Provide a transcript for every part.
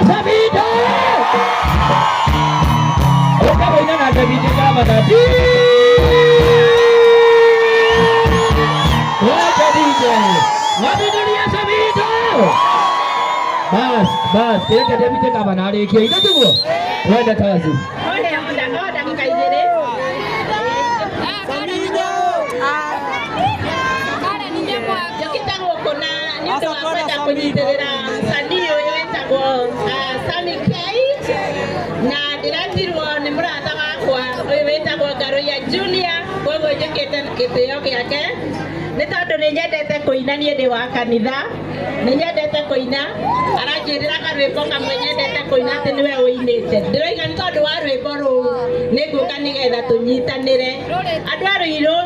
Samido. Ũka wĩine na David Gavana. Wacha DJ. Wathuthuria Samido. Bas, bas, kĩreke David Gavana arĩkie. Ithe tiguo? Twende kazi. O ndagĩka 2. Njũkĩte gũkũ na nĩ ũndũ wa kwenda kũnyitĩrĩra msanii ũyũ wĩtagwo Sammy K, na ndĩratirwo nĩ mũrata wakwa ũyũ wĩtagwo Ngaruiya Junior. Koguo njũkĩte gĩtĩo gĩake nĩ tondũ nĩ nyendete kũina. Niĩ ndĩ wa kanitha, nĩ nyendete kũina. Aranjĩrĩra karwĩmbo kamwe nyendete kũina atĩ nĩwe ũinĩte. Ndĩroiga nĩ tondũ wa rwĩmbo rũu nĩ ngũka nĩgetha tũnyitanĩre andũ a Rũirũ.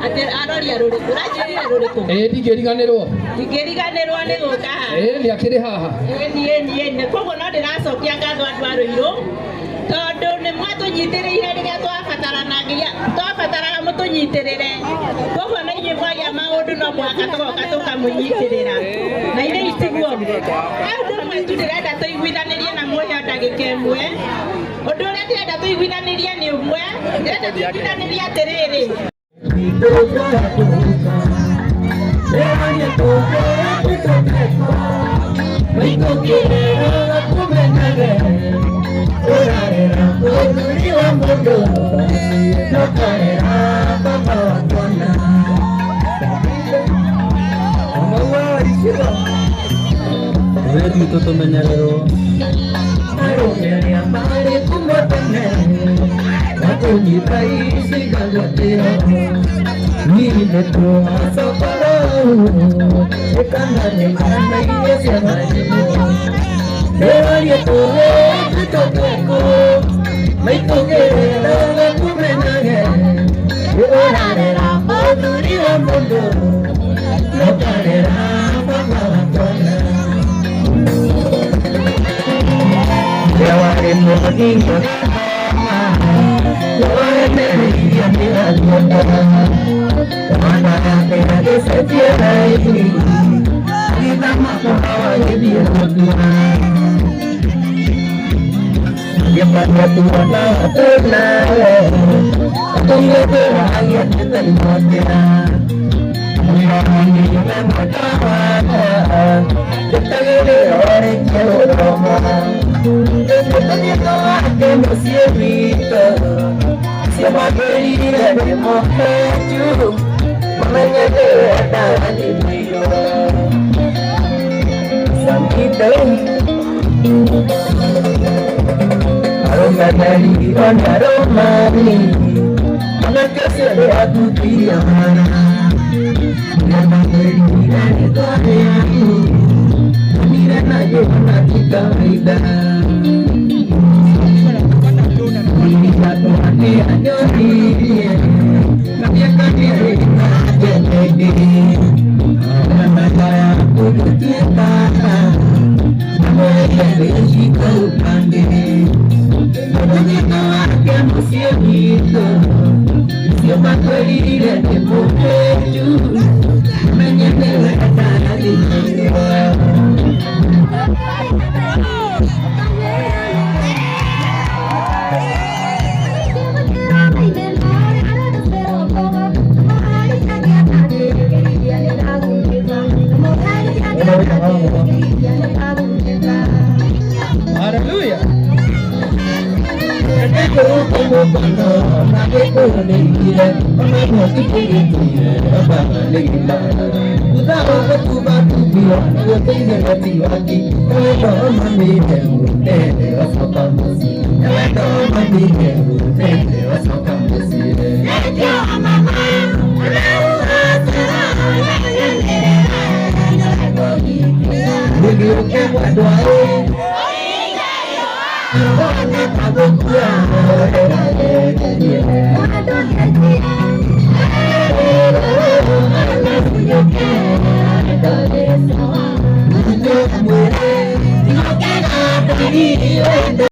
Atĩ aroria rũrĩkũ? Ũranjĩrire rũrĩkũ? Ĩĩ, ndingĩriganĩrwo. Ndingĩriganĩrwo nĩ gũka haha. Ĩĩ, nĩ akĩrĩ haha. Ĩni, ĩni, ĩni. Koguo no ndĩracokia ngatho andũ a Rũirũ tondũ nĩ mwatũnyitĩrĩire rĩrĩa twabataranagia, twabataraga mũtũnyitĩrĩre. Koguo na inyuĩ mwagĩa maũndũ no mũhaka tũgoka tũkamũnyitĩrĩra, na ithe itiguo. He ũndũ ũmwe tu ndĩrenda tũiguithanĩrie na muoyo ndagĩka 1. Ũndũ ũrĩa ndĩrenda tũiguithanĩrie nĩ ũmwe, ndĩrenda tũiguithanĩrie atĩrĩrĩ. Wetu tũtũmenyererwo. Arũme arĩa marĩ kuma tene matũnyita icigagwatĩro niinetwo cokoro ĩkananengana iria cia marimũ ndĩrorie tũhĩndĩ tũtwĩkũ maitũgĩrĩra gakũmenage ũrarera mũthuri wa mũndũ mũkarera baba wa twana. Warĩ mũthingo waremereirio nĩ aguota mwana yake agĩcenjia raithi agĩthama kwao agĩthiĩ gũtua gĩbania tuona tũnawe tũngĩtũragia tũtaimotĩra mwĩra mwenda wakwa ndĩtagĩrĩra rĩkie gũthoma ndĩtũthiĩto wake mũciĩ witũ ciamagĩrire nĩ mũhĩtu mamenye ndĩwendaga nĩ mũirũ Samido. Arũme merirwo nĩ arũmani mwanake ũcio nĩ athuthirie mwana nĩmamwĩrire rĩtwa rĩaku onire na ngĩona ti kawaida Nilichagua nĩ anyonirie na mĩaka mĩerĩ na na yaku gũtuĩka namwĩrire wĩshika upande mũthenya wake mũciĩ witũ cio makwĩrire nĩ mũhĩtu menye nĩwe ndarathimĩrwo. Hallelujah. Thutha wa gũtubatubio nĩgũteithia wacoka mũciĩ wacoka mũciĩ. Nĩgĩũke mwendwa ĩ.